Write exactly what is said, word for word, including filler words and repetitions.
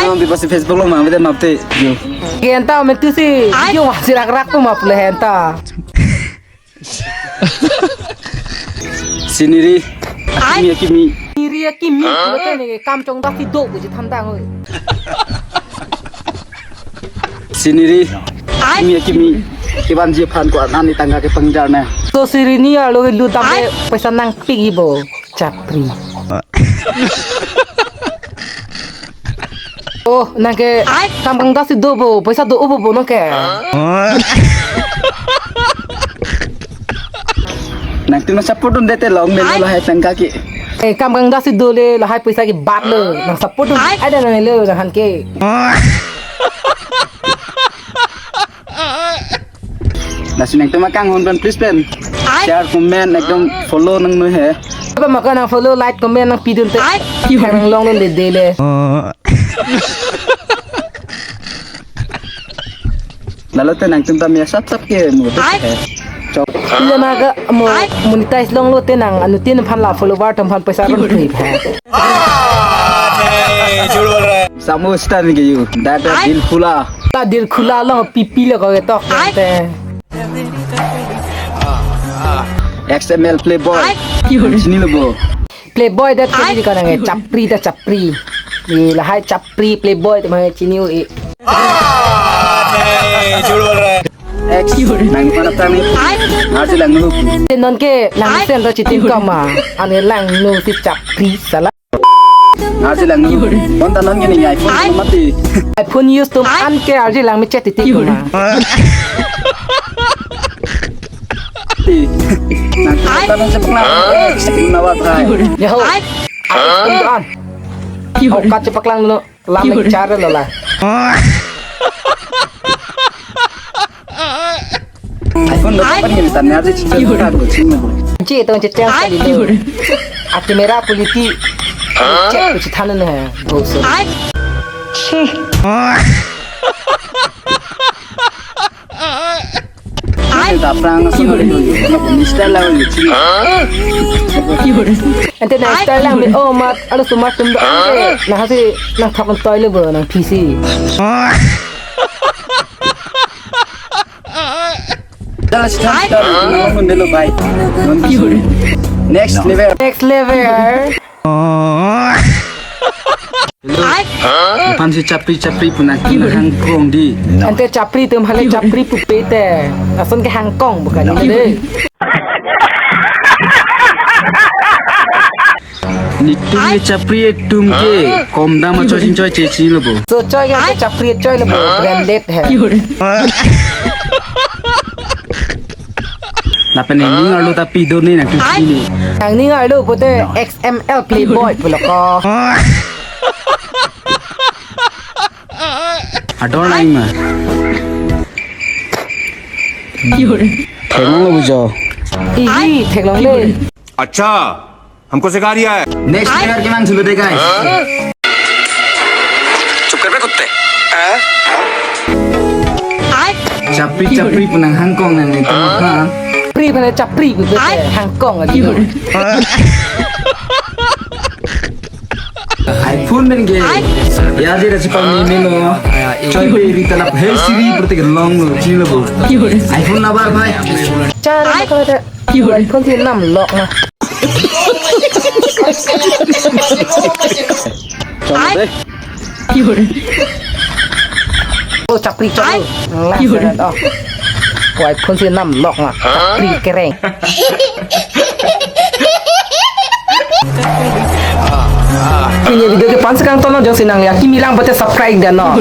Nang di pasi Facebook along ma, mete map te. Yo. Ke anta mentu si, yo masih rak-rak tu map le anta. Siniri, akimi, akimi. Niri akimi, pulote ne kam chongdak si do, pu chethan tang oi. Siniri, akimi, akimi. Kevanji aphan ko-an an ne tangka kepangjar na. So sirini arlo ke lu tame paisa nangpik ibo. Chapri. Oh, nang ke kam kangda si do bo, paisa do bo bo nang ke. Nangtum ma support dunde te long melo lahai tangka ke. Eh, kam kangda si do le lahai paisa ke bat lo. Nang support dun. Ai da nang lo nang han ke. Lasi nangtum ma kanghon pen please pen. Share, comment, ekdom follow nangno he. Apa maka nang follow, like, comment nangpi dun te. Ai. Nang long dun dede le. Lalo te nangtum ta mia sap sap ke mo te he. Chok. Iya maka mo monetize longlo te nang anuttin aphan la follower atum aphan paisa ron free he. Samo stan ke you. Dada dil khula. Ta dil khula lo pipi lo ko tok te. X M L playboy. Ai. Chini lo bo. Playboy da chini ko nang chapri da chapri. Ni lahai chapri playboy te ma chini u e. X nang mana tang ni. Ai. Ngarji lang nu. Te non ke nang sen to chitin ko ma. Ane lang nu si chapri sala. Ngarji lang nu. Bonta non ke ni iPhone mati. iPhone use tum an ke arji lang mi chat titi ko ma. Nang kata nang sepak lang. Sepak nawat hai. Ya ho. Ai. Ai, an. Au kat sepak lang lo. Lam char lo la. iPhone lo kapan ini tanya aja cici kan kucing lo. Ci tong ceceng kali lo. Ati merah kuliti. Cek kuci thanan he. Bosor. Ai. Ai. Daprang semua itu. Mister lah itu. Ante na style lang mi, oh, mat, alo sumat tum do ante. Na hasi nang thok toy lo bo nang P C. Dalas kan, dalas kan, nang mundelo bai. Next level. Next level. Hello. Ai. Aphan si chapri chapri pu nang kina hangkong di. Ante chapri tum hale chapri pupe te. Ason ke hangkong bukan ini deh. Nitum ke chapri tum ke kom dam ma choi choi chini lo bo. So choi ke chapri choi lo bo. Branded hai. Lapen ning arlo ta pido ni nang kini. Nang ning arlo pote X M L playboy pulo ko. Ador lain ma. Theklong lo bujo. Iji theklong le. अच्छा, हमको सिखा रिया है। Next player ke nang sulu de guys. चुप कर बे कुत्ते। हाँ? Chapri chapri pu nang hangkong nang ni tama ha. Pri pu nang chapri pu te hangkong aja. iPhone den ke. Ya je da chipang ni melo. Choi pe ri talap hei siri perte ke long lo chini lo bo. iPhone na bar bhai. Char na ko da. iPhone si nam lok ma. Chalo de. Oh, chapri chalo. Lang sana to. Ko iPhone si nam lok ma. Chapri kereng. Pini video ke pansek kangton lo, jongsi nang ya kimi lang pote subscribe dan no.